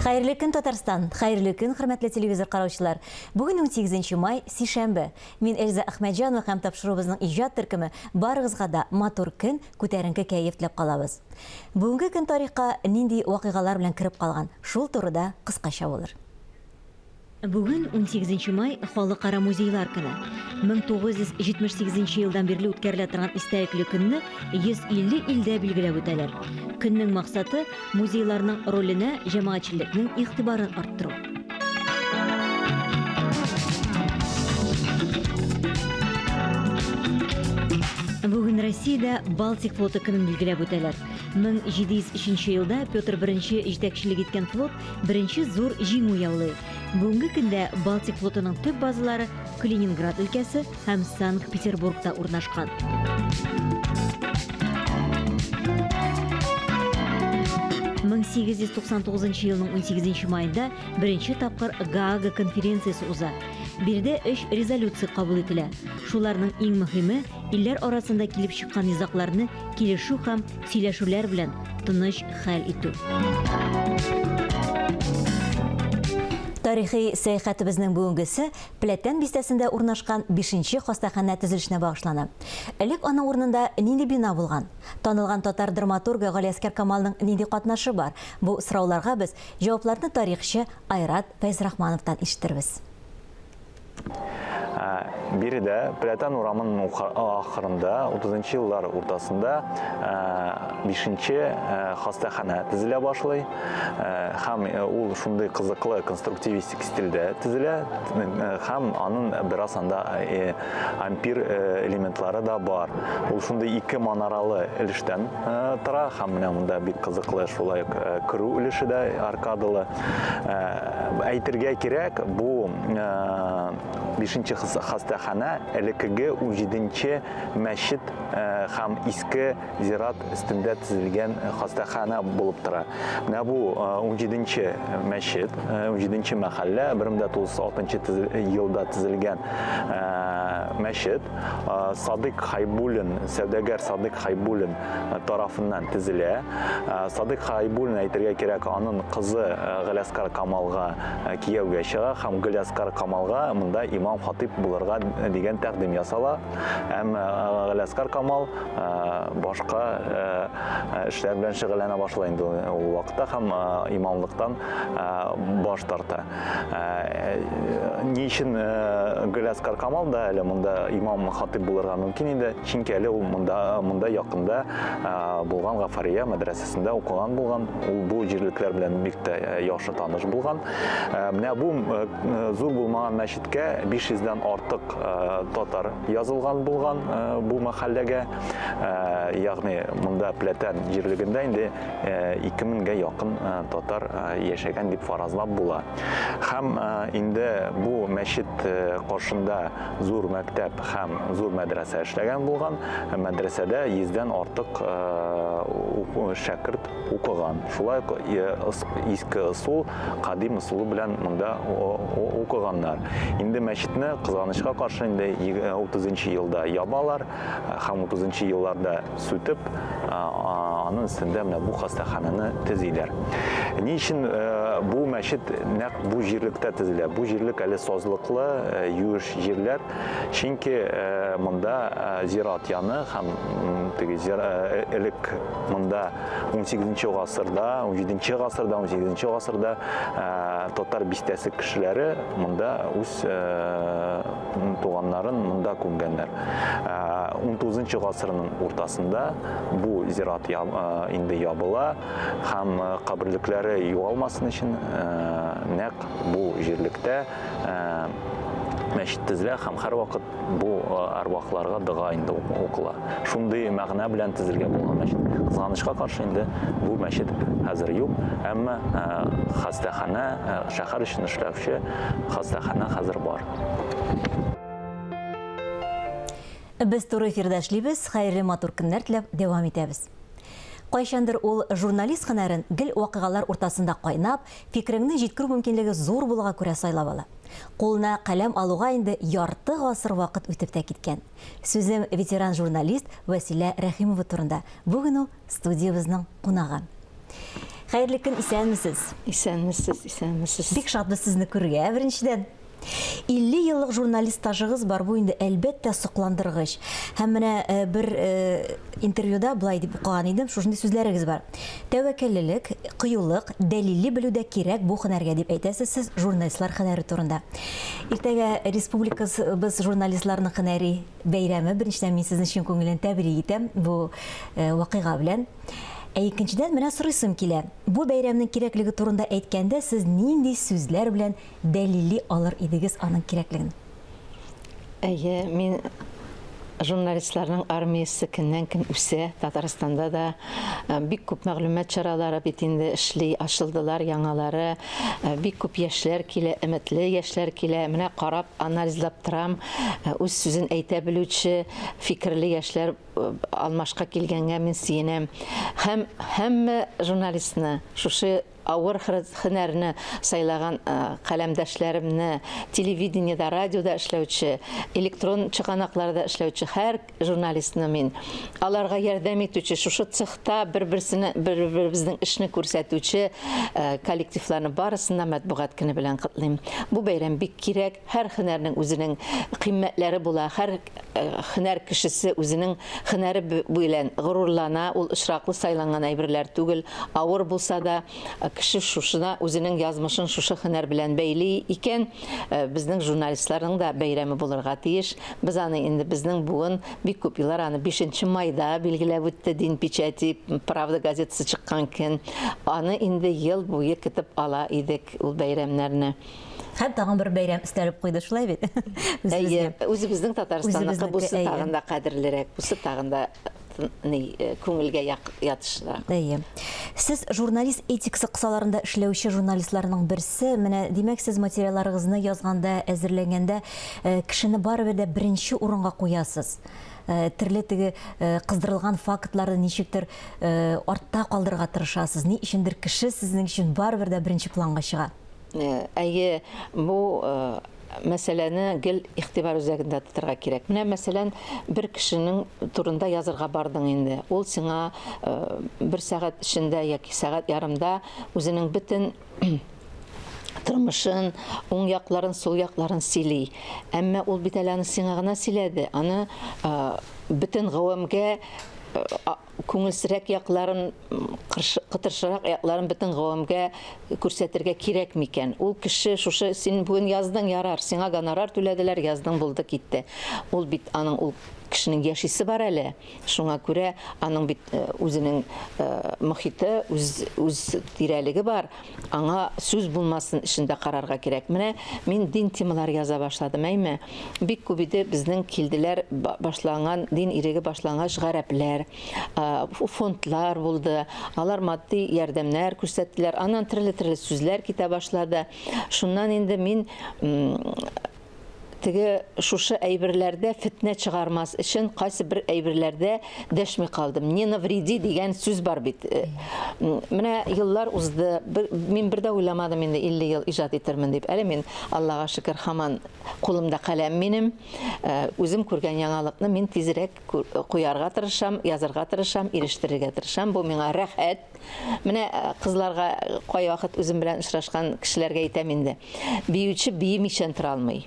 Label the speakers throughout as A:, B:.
A: Хәерле көн, Татарстан! Хәерле көн, хөрмәтле телевизор караучылар! Бүген 18 май, сишәмбе. Мин Эльза Әхмәтҗанова һәм тапшыруыбызның иҗат төркеме барыгызга да матур көн, күтәренке кәеф теләп калабыз. Бүгенге көн тарихка нинди вакыйгалар белән кереп калган, шул турыда кыскача булыр. Бүген, унсигезенче май, Халыкара музейлар көне. 1978 елдан бирле үткәрелә торган истәлекле көнне 150 илдә билгеләп үтәләр. Көннең максаты, музейларның роленә җәмәгатьчелекнең игътибарын арттыру. Бүген Россиядә Балтик флоты көнен билгеләп үтәләр. 1703 елда Петр I җитәкчелек иткән флот беренче зур җиңү яулый. Бүгенге көндә Балтик флотының төп базалары Калининград өлкәсе һәм Санкт-Петербургта урнашкан. 1899 елның 18 маенда беренче тапкыр Гаага конференциясе уза. Биредә өч резолюция кабул ителә. Шуларның иң мөһиме, илләр арасында килеп чыккан низагларны килешү һәм сөйләшүләр белән тыныч хәл итү. Тарихи сәяхәтебезнең бүгенгесе Пләтән бистәсендә урнашкан бишенче хастаханә төзелешенә багышлана. Элек аның урынында нинди бина булган? Танылган татар драматургы Галиәсгар Камалның нинди катнашы бар? Бу сорауларга без җавапларны тарихчы Айрат Фәйзрахмановтан ишетербез.
B: Биредә Пләтән урамының ахырында, 30 нчы еллар уртасында бишенче хастаханә төзелә башлый. Һәм ул шундый кызыклы конструктивистик стильдә төзелә һәм аның бераз анда ампир элементлары да бар. Ул шундый ике манаралы өлештән тора һәм менә монда бик кызыклы шулай ук керү өлеше дә аркадалы. Әйтергә кирәк, бу бишенче хастаханә элеккеге унҗиденче мәчет һәм иске зират өстендә төзелгән хастаханә булып тора. Менә бу унҗиденче мәчет, унҗиденче мәхәллә, 1906 елда төзелгән мәчет Садыйк Хайбуллин, сәүдәгәр Садыйк Хайбуллин тарафыннан төзелә. Садыйк Хайбуллин, әйтергә кирәк, аның кызы Галиәсгар Камалга кияүгә чыга һәм Галиәсгар Камалга монда имам-хатыйп булырга дигән тәкъдим ясала. Әмма Галиәсгар Камал башка эшләр белән шөгыльләнә башлый инде ул вакытта һәм имамлыктан баш тарта. Ни өчен Галиәсгар Камал да әле монда имам хатыйп булырга мөмкин иде? Чөнки әле ул монда монда якында булган Гафария мәдрәсәсендә укыган булган. Ул бу җирлекләр белән бик тә яхшы таныш булган. Менә бу зур булмаган мәчеткә 500 дән артык татар язылган булган бу мәхәлләгә. Ягъни монда Пләтән җирлегендә инде 2000 гә якын татар яшәгән дип фаразлап була. Һәм инде бу мәчет каршында зур мәктәп һәм зур мәдрәсә эшләгән булган. Мәдрәсәдә 100 дән артык шәкерт укыган. Шулай ук иске ысул, кадим ысулы белән монда укыганнар. Инде мәчетне, кызганычка каршы, инде 30 елда ябалар һәм 30 елларда сүтеп, аның өстендә менә бу хастаханәне төзиләр. Ни өчен бу мәчет нәкъ бу җирлектә төзелә? Бу җирлек әле сазлыклы, юеш җирләр. Чөнки монда зират яны һәм теге элек монда 18 гасырда, 17 гасырда, 18 гасырда татар бистәсе кешеләре монда үз туганнарын монда күмгәннәр. 19 гасырның уртасында бу зират инде ябыла һәм каберлекләре югалмасын өчен нәкъ бу җирлектә мәчет төзелә һәм һәрвакыт бу әрвахларга дога инде укыла. Шундый мәгънә белән төзелгән булган мәчет. Кызганычка каршы инде бу мәчет хәзер юк, әмма хастаханә, шәһәр өчен эшләүче хастаханә хәзер бар.
A: Без туры эфирда эшлибез, хәерле матур көннәр теләп дәвам итәбез. Кайчандыр ул журналист һөнәрен гел вакыйгалар уртасында кайнап, фикереңне җиткерү мөмкинлеге зур булуга күрә сайлап ала. Кулына каләм алуга инде ярты гасыр вакыт үтеп тә киткән. Сүзем ветеран журналист Вәсилә Рәхимова турында. Бүген ул студиябезнең кунагы. Хәерле көн, исәнмесез.
C: Исәнмесез, исәнмесез.
A: Бик шатбыз сезне күрергә, беренчедән. 50 еллык журналист стажыгыз бар, бу инде әлбәттә сокландыргыч. Һәм менә э, бер э, интервьюда былай дип укыган идем, шушындый сүзләрегез бар. Тәвәккәллелек, кыюлык, дәлилли белү дә кирәк бу һөнәргә дип әйтәсез сез журналистлар һөнәре турында. Иртәгә республикабыз журналистларының һөнәри бәйрәме. Беренчедән мин сезне чын күңелдән тәбрик итәм бу э, вакыйга белән. Ә икенчедән менә сорыйсым килә. Бу бәйрәмнең кирәклеге турында әйткәндә сез нинди сүзләр белән дәлилли алыр идегез аның кирәклеген?
C: Әйе, мин журналистларның армиясе көннән-көн үсә. Татарстанда да э, бик күп мәгълүмат чаралары бит инде эшли, ачылдылар яңалары. Э, бик күп яшьләр килә, өметле яшьләр килә. Менә карап, анализлап торам. Э, үз сүзен әйтә белүче, фикерле яшьләр алмашка килгәнгә мин сөенәм. Һәм һәммә журналистны шушы авыр һөнәрне сайлаган каләмдәшләремне, телевидениедә, радиода эшләүче, электрон чыганакларда эшләүче һәр журналистны мин, аларга ярдәм итүче, шушы цехта бер-берсенә, бер-беребезнең эшне күрсәтүче коллективларны барысын да матбугат көне белән котлыйм. Бу бәйрәм бик кирәк. Һәр һөнәрнең үзенең кыйммәтләре була, һәр һөнәр кешесе үзенең һөнәре белән горурлана, ул очраклы сайланган әйберләр түгел, авыр булса да, кеше шушына үзенең язмышын шушы һөнәр белән бәйли икән, безнең журналистларның да бәйрәме булырга тиеш. Без аны инде безнең буын бик күп еллар аны 5 майда билгеләп үтте, День печати, Правда газетасы чыккан көн. Аны инде ел буе көтеп ала идек ул бәйрәмнәрне.
A: Һәм тагын бер бәйрәм өстәлеп куйды, шулай бит?
C: Әйе, үзебезнең Татарстанныкы бусы тагын да кадерлерәк, бусы тагын да ни э, күңелгә ятышлырак.
A: Әйе. Сез журналист этикасы кысаларында эшләүче журналистларның берсе. Менә, димәк, сез материалларыгызны язганда, әзерләгәндә э, кешене барыбер дә беренче урынга куясыз. Э, төрле теге кыздырылган фактларны ничектер артта калдырырга тырышасыз. Ни өчендер кеше сезнең өчен барыбер дә беренче планга чыга.
C: Әйе, бу мәсьәләне гел игътибар үзәгендә тотарга кирәк. Менә, мәсәлән, бер кешенең турында язырга бардың инде. Ул сиңа бер сәгать эчендә яки сәгать ярымда үзенең бөтен тормышын, уң якларын, сул якларын сөйли. Әмма ул бит әле аны сиңа гына сөйләде. Аны бөтен гавәмгә күңелсезрәк якларын, кытыршырак якларын бөтен гавәмгә күрсәтергә кирәк микән? Ул кеше шушы син бүген яздың, ярар, сиңа гонорар түләделәр, яздың, булды, китте. Ул бит аның ул кешенең яшисе бар әле. Шуңа күрә аның бит э, үзенең э, мохиты, үз үз тирәлеге бар. Аңа сүз булмасын өчен дә карарга кирәк. Менә мин дин темалары яза башладым, әйме? Бик күп иде безнең килделәр башланган, дин иреге башлангач гарәпләр, фондлар булды. Алар матди ярдәмнәр күрсәттеләр. Аннан төрле-төрле сүзләр китә башлады. Шуннан инде мин Теге шушы әйберләрдә фетнә чыгармас өчен кайсы бер әйберләрдә дәшми калдым. Не навреди дигән сүз бар бит. Э, менә еллар узды. Бер, мин бер дә уйламадым инде 50 ел иҗат итермен дип. Әле мин Аллага шөкер һаман кулымда каләм минем. Э, үзем күргән яңалыкны мин тизрәк куярга тырышам, язарга тырышам, ирештерергә тырышам. Бу миңа рәхәт. Менә э, кызларга кайвакыт үзем белән очрашкан кешеләргә әйтәм инде. Биюче биемичән тора алмый.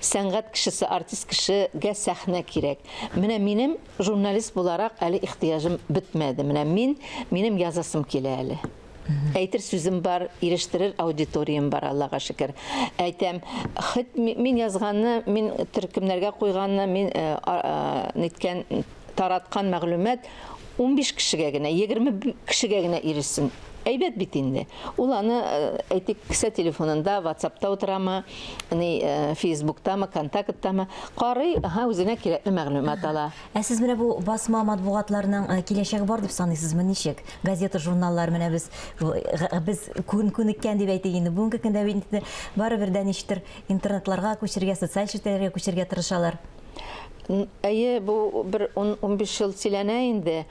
C: Сәнгать кешесе, артист кешегә сәхнә кирәк. Менә минем журналист буларак әле ихтыяҗым бетмәде. Менә мин, минем язасым килә әле. Әйтер сүзем бар, ирештерер аудиториям бар, Аллага шөкер. Әйтәм, хет мин язганны, мин төркемнәргә куйганны, мин э, э, ниткән тараткан мәгълүмат 15 кешегә генә, 20 кешегә генә ирешсен. Әйбәт бит инде. Ул аны, э, әйтик, кесә телефонында, WhatsAppта утырамы, ни, э, Фейсбуктамы, Контакттамы, карый, аһа, үзенә кирәкле мәгълүмат ала.
A: Ә сез менә бу басма матбугатларның э, киләчәге бар дип саныйсызмы, ничек? Газета, журналлар менә без без күн күнеккән дип әйтик инде. Бүгенге көндә бит инде барыбер дә ничектер интернетларга күчергә, социаль челтәрләргә күчергә тырышалар.
C: Әйе, бу бер 10-15 ел сөйләнә инде.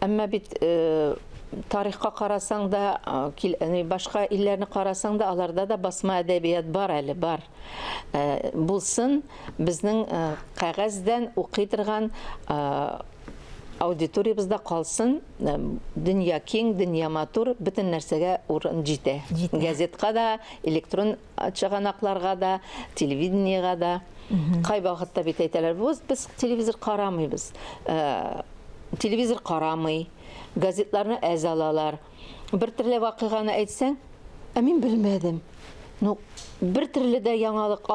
C: Әмма бит э, тарихка карасаң да, башка илләрне карасаң да, аларда да басма әдәбият бар әле, бар. Э, булсын, безнең э, кәгазьдән укый торган Аудиториябездә калсын, дөнья киң, дөнья матур, бөтен нәрсәгә урын җитә. Газетка да, электрон чыганакларга да, телевидениегә дә. Кай вакытта бит әйтәләр, без, без телевизор карамыйбыз. Телевизор карамый, газетларны әз алалар. Бер төрле вакыйганы әйтсәң, ә мин белмәдем. Ну, бер төрле дә яңалык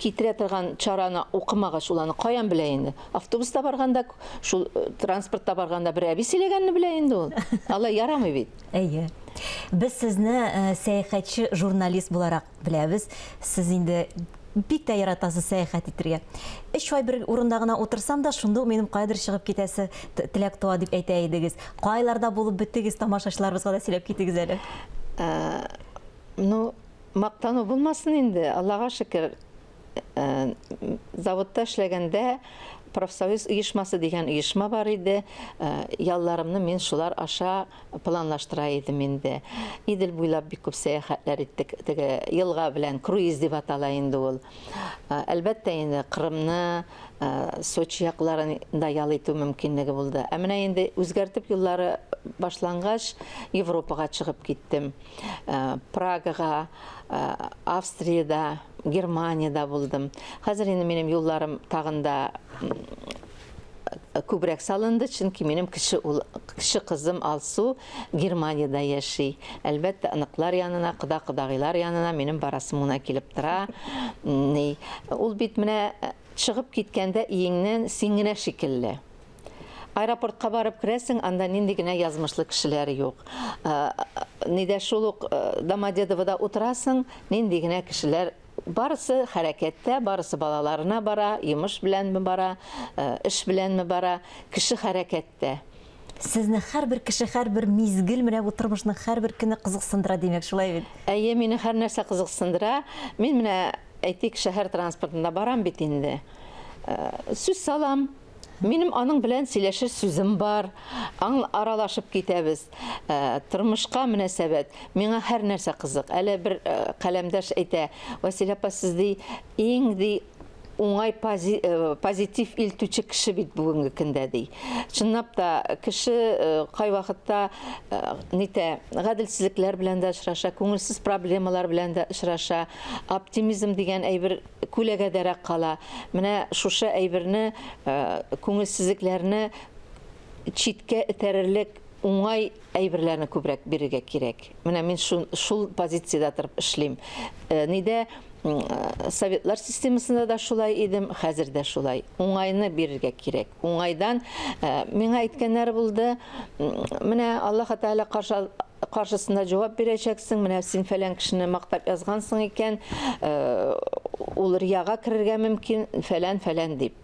C: китерә торган чараны укымагач, ул аны каян белә инде? Автобуста барганда, шул э, транспортта барганда бер әби сөйләгәнне белә инде ул. Алай ярамый бит.
A: Әйе. Без сезне э, сәяхәтче журналист буларак беләбез. Сез инде бик тә яратасыз сәяхәт итәргә. Өч ай бер урында гына утырсам да, шунда ук минем каядыр чыгып китәсе теләк туа дип әйтә идегез. Кайларда булып беттегез, тамашачыларыбызга да сөйләп китегез әле.
C: Э, ну, мактану булмасын инде, Аллага шөкер, э, заводта эшләгәндә профсоюз оешмасы дигән оешма бар иде. Э, ялларымны мин шулар аша планлаштыра идем инде. Идел буйлап бик күп сәяхәтләр иттек. Теге елга белән круиз дип атала инде ул. Э, әлбәттә инде Кырымны, Сочи якларында ял итү мөмкинлеге булды. Ә менә инде үзгәртеп юллары башлангач, Европага чыгып киттем. Э, Прагага, э, Австриядә, Германиядә булдым. Хәзер инде минем юлларым тагын да күбрәк салынды, чөнки минем кече ул кече кызым Алсу Германиядә яши. Әлбәттә, оныклар янына, кода-кодагыйлар янына минем барасым гына килеп тора. Ни, ул бит менә э, чыгып киткәндә өеңнән син генә шикелле. Аэропортка барып керәсең, анда нинди генә язмышлы кешеләр юк. Э, нидә шул ук э, Домодедовода утырасың, нинди генә кешеләр барысы хәрәкәттә, барысы балаларына бара, йомыш беләнме бара, э, эш беләнме бара, кеше хәрәкәттә.
A: Сезне һәрбер кеше, һәрбер мизгел, менә бу тормышның һәрбер көне кызыксындыра, димәк, шулай бит?
C: Әйе, мине һәр нәрсә кызыксындыра. Мин менә, әйтик, шәһәр транспортында барам бит инде. Сүз салам. Минем аның белән сөйләшер сүзем бар. Аң аралашып китәбез. Э, тормышка мөнәсәбәт. Миңа һәр нәрсә кызык. Әле бер э, каләмдәш әйтә, Василә апа, сез ди, иң ди уңай пози, э, позитив илтүче кеше бит бүгенге көндә ди. Чынлап та кеше кайвакытта нитә, гаделсезлекләр белән дә очраша, күңелсез проблемалар белән дә очраша. Оптимизм дигән әйбер күләгәдәрәк кала. Менә шушы әйберне, күңелсезлекләрне читкә этәрерлек уңай әйберләрне күбрәк бирергә кирәк. Менә мин шул, шул позициядә торып эшлим. Нидә советлар системасында да шулай идем, хәзер дә шулай. Уңайны бирергә кирәк. Уңайдан миңа әйткәннәр булды, менә Аллаһ Тәгалә каршы каршысында җавап бирәчәксең, менә син фәлән кешене мактап язгансың икән, э, ул рияга керергә мөмкин, фәлән фәлән дип.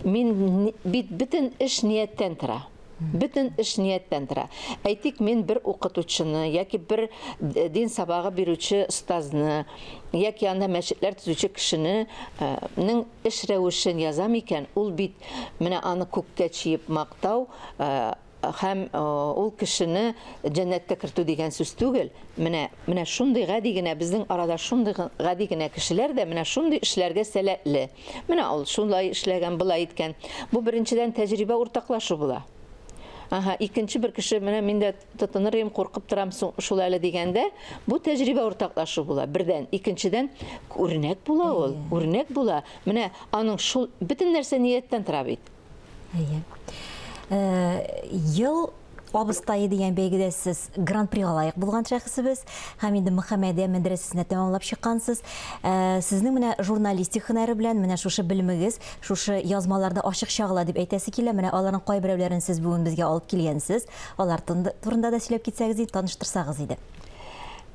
C: Мин бит бөтен эш нияттән тора. Бөтен эш нияттән тора. Әйтик, мин бер укытучыны яки бер дин сабагы бирүче остазны яки анда мәчетләр төзүче кешене э, нең эш рәвешен язам икән, ул бит менә аны күккә чиеп мактау э, Һәм ул кешене җәннәткә кертү дигән сүз түгел. Менә, менә шундый гади генә, безнең арада шундый гади генә кешеләр дә менә шундый эшләргә сәләтле. Менә ул шулай эшләгән, болай иткән. Бу беренчедән тәҗрибә уртаклашу була. Ага, икенче бер кеше, менә мин дә тотыныр идем, куркып торам шул әле дигәндә, бу тәҗрибә уртаклашу була. Бердән, икенчедән, үрнәк була ул, үрнәк була. Менә аның шул бөтен нәрсә нияттән тора бит.
A: Әйе. Э, ел абыстае дигән бәйгедә сез гран-прига лаек булган шәхесебез һәм инде Мөхәммәдия мәдрәсәсенә тәмамлап чыккансыз. Э, сезнең менә журналистик һөнәре белән менә шушы белемегез, шушы язмаларда ачык чагыла дип әйтәсе килә. Менә аларның кайберәүләрен сез бүген безгә алып килгәнсез. Алар турында да сөйләп китсәгез иде, таныштырсагыз иде.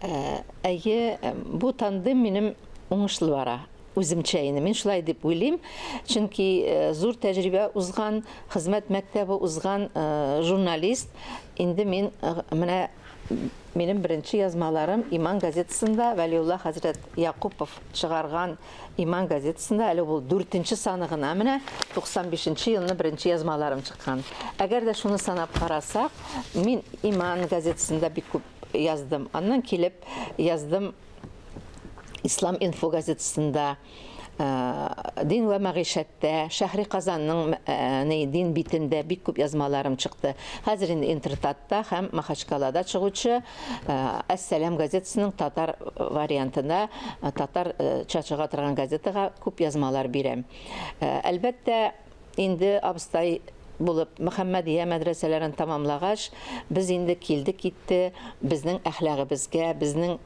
C: Э, әйе, бу тандем минем уңышлы бара. Үземчә инде мин шулай дип уйлыйм, чөнки э, зур тәҗрибә узган, хезмәт мәктәбе узган э, журналист инде мин э, менә минем беренче язмаларым Иман газетасында Вәлиулла хәзрәт Якупов чыгарган Иман газетасында әле ул дүртенче саны гына менә 95 нче елны беренче язмаларым чыккан. Әгәр дә шуны санап карасак, мин Иман газетасында бик күп яздым. Аннан килеп яздым Ислам инфо газетасында. Дин вә мәгыйшәттә, Шәһри Казанның ни дин битендә бик күп язмаларым чыкты. Хәзер инде Интертатта һәм Махачкалада чыгучы Әс-Сәлам газетасының татар вариантында татарча чыга торган газетага күп язмалар бирәм. Әлбәттә, Инде абыстай булып Мөхәммәдия мәдрәсәләрен тәмамлагач, без инде килде-китте, безнең әхлагыбызга, безнең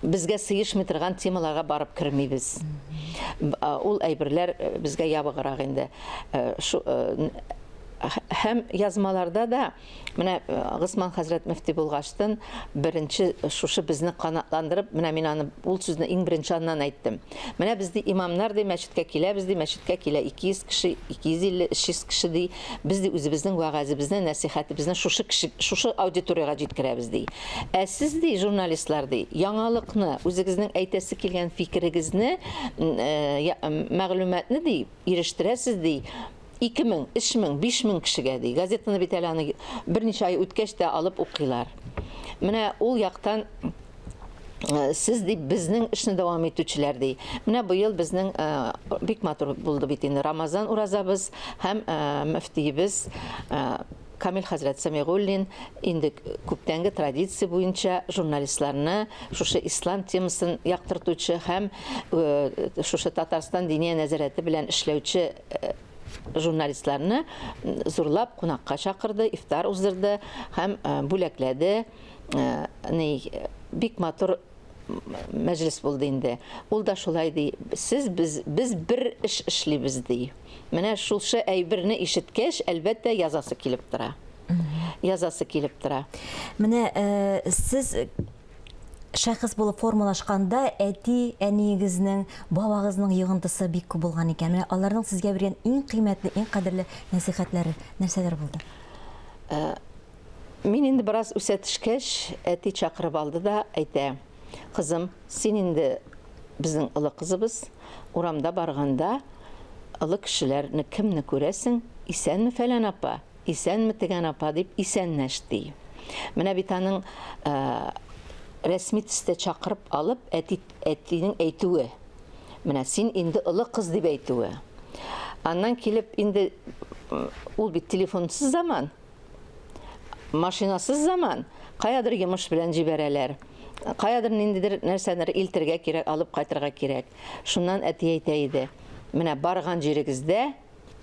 C: безгә сыешмый торган темаларга барып кермибез. Ул әйберләр безгә ябыграк инде. Һәм язмаларда да Менә Госман хәзрәт мөфти булгачтын, беренче шушы безне канатландырып, менә мин аны ул сүзне иң беренче аннан әйттем. Менә без ди имамнар ди мәчеткә киләбез ди, мәчеткә килә 200 кеше, 250, 300 кеше ди. Без ди үзебезнең вәгазебезне, нәсыйхәтебезне шушы кеше, шушы аудиториягә җиткерәбез ди. Ә сез ди журналистлар ди, яңалыкны, үзегезнең әйтәсе килгән фикерегезне, мәгълүматны ди ирештерәсез ди. 2000, 3000, 5000 кешегә ди. Газетаны бит әле аны берничә ай үткәч тә алып укыйлар. Менә ул яктан э, сез ди безнең эшне дәвам итүчеләр ди. Менә быел безнең э, бик матур булды бит инде Рамазан уразабыз һәм э, мөфтиебез Камил хәзрәт Сәмигуллин инде күптәнге традиция буенча журналистларны шушы ислам темасын яктыртучы һәм шушы Татарстан Диния нәзарәте белән эшләүче журналистларны зурлап кунакка чакырды, ифтар уздырды һәм бүләкләде. Ни бик матур мәҗлес булды инде. Ул да шулай ди, сез без без бер эш эшлибез ди. Менә шушы әйберне ишеткәч, әлбәттә, язасы килеп тора. Язасы килеп тора.
A: Менә сез шәхес булып формалашканда әти, әниегезнең, бабагызның йогынтысы бик күп булган икән. Менә аларның сезгә биргән иң кыйммәтле, иң кадерле нәсыйхәтләре нәрсәләр булды?
C: Э, мин инде бераз үсә төшкәч, әти чакырып алды да әйтә, кызым, син инде безнең олы кызыбыз, урамда барганда олы кешеләрне кемне күрәсең, исәнме фәлән апа, Исәнме, тегән апа, дип исәнләш, ди. Менә бит аның рәсми төстә чакырып алып, әти, әтинең әйтүе. Менә син инде олы кыз дип әйтүе. Аннан килеп инде ул бит телефонсыз заман, машинасыз заман, каядыр йомыш белән җибәрәләр. Каядыр ниндидер нәрсәнер илтергә кирәк, алып кайтырга кирәк. Шуннан әти әйтә иде. Менә барган җирегездә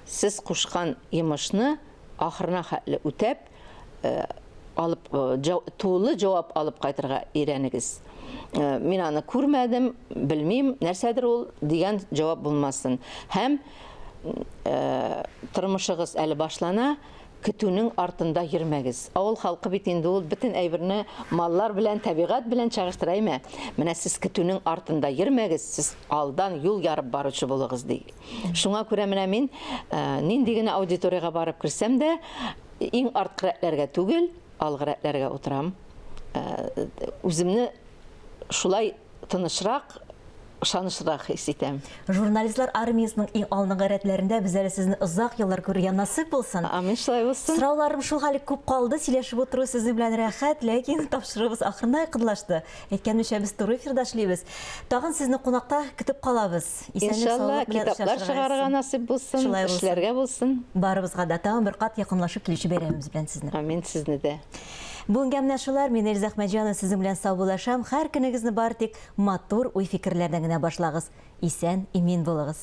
C: Сез кушкан йомышны ахырына хәтле үтәп, алып, тулы җавап алып кайтырга өйрәнегез. Мин аны күрмәдем, белмим, нәрсәдер ул, дигән җавап булмасын. Һәм тормышыгыз әле башлана, көтүнең артында йөрмәгез. Авыл халкы бит инде ул бөтен әйберне маллар белән, табигать белән чагыштыра, әйме? Менә сез көтүнең артында йөрмәгез, сез алдан юл ярып баручы булыгыз, ди. Шуңа күрә менә мин э, нинди генә аудиториягә барып керсәм дә, иң арткы рәтләргә түгел, алгы рәтләргә утырам. Э, үземне шулай тынычрак, ышанычлырак хис итәм.
A: Журналистлар армиясенең иң алдынгы рәтләрендә без әле сезне озак еллар күрергә насыйп булсын.
C: Амин, шулай булсын.
A: Сорауларым шул хәле күп калды, сөйләшеп утыру сезнең белән рәхәт, ләкин тапшыруыбыз ахырына якынлашты. Әйткәнемчә, без туры эфирда эшлибез. Тагын сезне кунакта көтеп калабыз.
C: Иншалла, китаплар чыгарырга насыйп булсын, эшләргә булсын.
A: Барыбызга да тагын бер кат якынлашып килүче бәйрәмебез белән сезне.
C: Амин, сезне дә.
A: Бүгенгә менә шулар. Мин Эльза Әхмәтҗанова сезнең белән саубуллашам. Һәр көнегезне бары тик матур уй-фикерләрдән генә башлагыз. Исән, имин булыгыз.